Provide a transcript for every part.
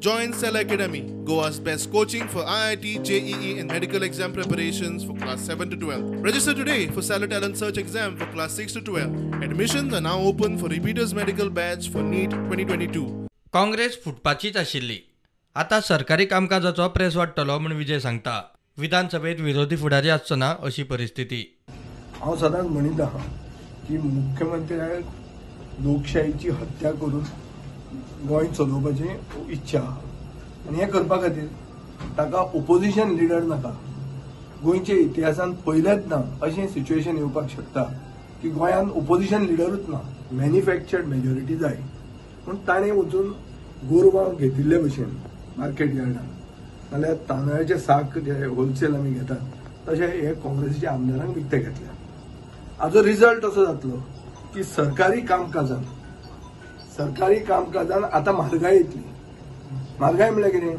Join Cell Academy, Goa's best coaching for IIT, JEE and medical exam preparations for class 7 to 12. Register today for Stellar Talent Search exam for class 6 to 12. Admissions are now open for repeaters medical batch for NEET 2022. Congress फुटपाचीच आशिल्ली. आतां सरकारी कामकाजाचो press वाडटलो म्हूण विजय सांगता. विधानसभेत विरोधी फुडारी आसचो ना अशी परिस्थिती. हांव सदांच म्हणीत आहा की मुख्यमंत्र्याक लोकशाहीची हत्या करून गोंय चलोवपाची इच्छा आहा आनी हें करपा खातीर ताका ओपोजिशन लिडर नाका. गोंयच्या इतिहासांत पयलेंच ना अशें सिच्युएशन येवपाक शकता की गोंयांत ओपोजिशन लिडरूच ना, मॅन्युफॅक्चर्ड मेजॉरिटी जाय. पूण ताणें वचून गोरवां घेतिल्ले भशेन मार्केट यार्डान नाल्यार तांदळाचे साक जे होलसेल आमी घेतात तशें हे काँग्रेसीच्या आमदारांक विकते घेतले. हाजो रिजल्ट असो जातलो की सरकारी कामकाजान आतां म्हारगाय येतली. म्हारगाय म्हणल्यार कितें,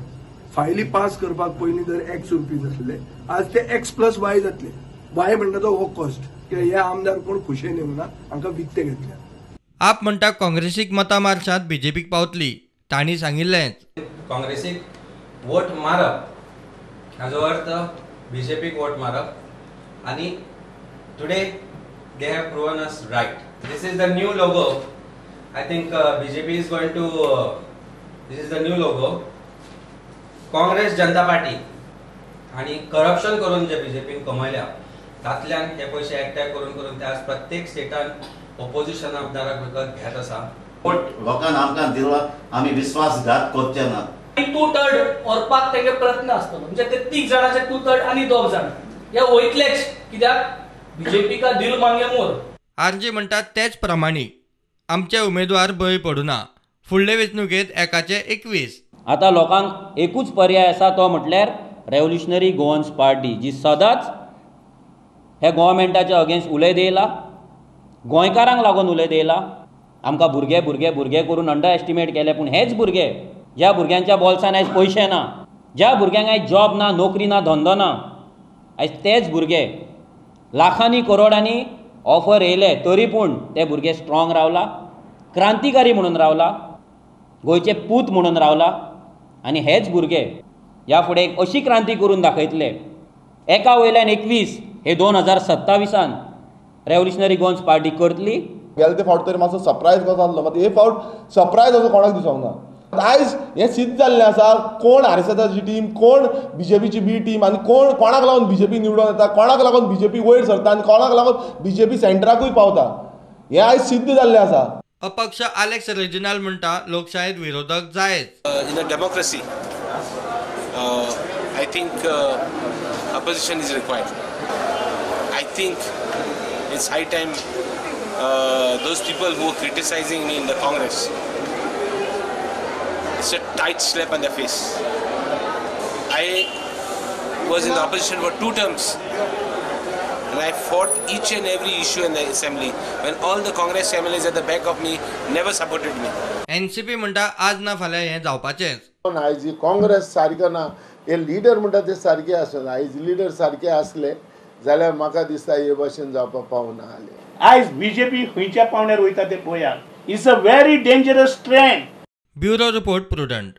फायली पास करपाक पयलीं जर एक्स रुपीज आसले आज ते एक्स प्लस वाय जातले. वाय म्हणटा तो हो कॉस्ट, कित्याक हे आमदार कोण खुशेन येवना, हांकां विकते घेतल्या. आप म्हणटा काँग्रेसीक मतां मारशात बीजेपीक पावतली. तांणी सांगिल्लेंच काँग्रेसीक वोट मारप हाजो अर्थ बीजेपीक वोट मारप आनी today they have proven us right. This is the new logo. I think BJP is going to this is the new logo. Congress Janata Party आनी करप्शन करून जे बीजेपीन कमयल्या तातल्यान हे पयशे एकठांय करून करून ते आज प्रत्येक स्टेटान ओपोजिशन आमदाराक विकत घेत आसा. वोट लोकांक आमकां दिला, आमी विश्वासघात करचे ना. 2/3 व्हरपाक तेगे प्रयत्न आसतलो, म्हणजे ते 3 जाणांचे 2/3 आनी 2 जाण हे वयतलेच, कित्याक बीजेपी का दिल मांगे मोर. आरजी म्हणटा तेच प्रमाणे आमचे उमेदवार बळी पडुना. फुडले वेंचणुकेंत एकाचे 21. आतां लोकांक एकूच पर्याय आसा तो म्हटल्यार रेव्होल्युशनरी गोवन्स पार्टी, जी सदांच हे गोवोरमेंटाच्या अगेन्स्ट उलयत येयला, गोंयकारांक लागून उलयत येयला. आमकां भुरगे भुरगे भुरगे करून अंडर एस्टिमेट केले, पूण हेच भुरगे ज्या भुरग्यांच्या बोल्सान आयज पयशे ना, ज्या भुरग्यांक आयज जॉब ना, नोकरी ना, धंदो ना, आयज तेच भुरगे लाखांनी करोडांनी ऑफर येयले तरी पूण ते भुरगे स्ट्रॉंग रावला, क्रांतिकारी म्हणून रावला, गोंयचे पूत म्हणून रावला. आनी हेच भुरगे ह्या फुडें एक अशी क्रांती करून दाखयतले, एका वयल्यान 21 हे 2027 रेव्होल्युशनरी गोवन्स पार्टी करतली. गेले ते फावट तरी मातसो सरप्रायज कसो जाल्लो, मात हे फावट सरप्रायज असो कोणाक दिसोंक ना. आयज हें सिद्ध जाल्लें आसा कोण आरएसएसाची टीम, कोण बीजेपीची बी टीम आनी कोण कोणाक लागून बीजेपी निवडून येता, कोणाक लागून बीजेपी वयर सरता आनी कोणाक लागून बीजेपी सेंटराकूय पावता, हें आयज सिद्ध जाल्लें आसा. अपक्ष आलेक्स रेजिनाल म्हणटा लोकशायेत विरोधक जायच. In a democracy I think opposition is required. I think it's high time those people who are criticizing me in the Congress, it's a tight slap on the face. I was in the opposition for 2 terms and I fought each and every issue in the assembly when all the Congress MLAs at the back of me never supported me. NCP म्हणटा आज ना फाल्यां हें जावपाचेंच. आयज काँग्रेस सारकें ना, हे leader म्हणटा ते सारके आसना. आयज लिडर सारके आसले जाल्यार म्हाका दिसता हे भशेन जावपाक पावना आसले. आयज बीजेपी खंयच्या पावंड्यार वयता ते पळया. It's a very dangerous trend. Bureau report, Prudent.